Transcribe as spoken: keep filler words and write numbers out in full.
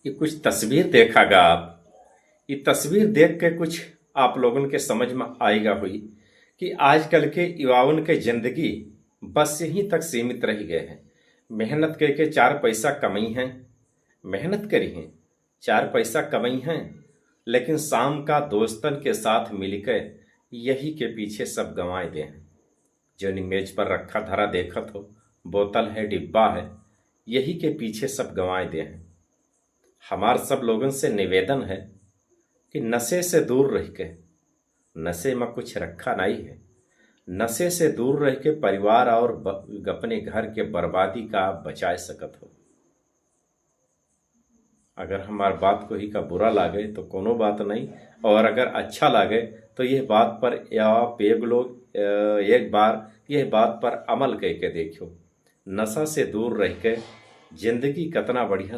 कि कुछ तस्वीर देखा गा आप। ये तस्वीर देख के कुछ आप लोगन के समझ में आएगा हुई कि आजकल के युवाओं के जिंदगी बस यहीं तक सीमित रह गए हैं। मेहनत करके चार पैसा कमाई हैं, मेहनत करी हैं, चार पैसा कमाई हैं, लेकिन शाम का दोस्तन के साथ मिलकर यही के पीछे सब गंवाए दे हैं। जो मेज पर रखा धरा देखत हो, बोतल है, डिब्बा है, यही के पीछे सब गंवाए दे हैं। हमार सब लोगन से निवेदन है कि नशे से दूर रह के, नशे में कुछ रखा नहीं है, नशे से दूर रह के परिवार और ब-, अपने घर के बर्बादी का आप बचाए सकत हो। अगर हमार बात कोई का बुरा लागे तो कोनो बात नहीं, और अगर अच्छा लागे तो यह बात पर या आप एक लोग, अ, एक बार यह बात पर अमल करके देखियो। नशा से दूर रह के जिंदगी कितना बढ़िया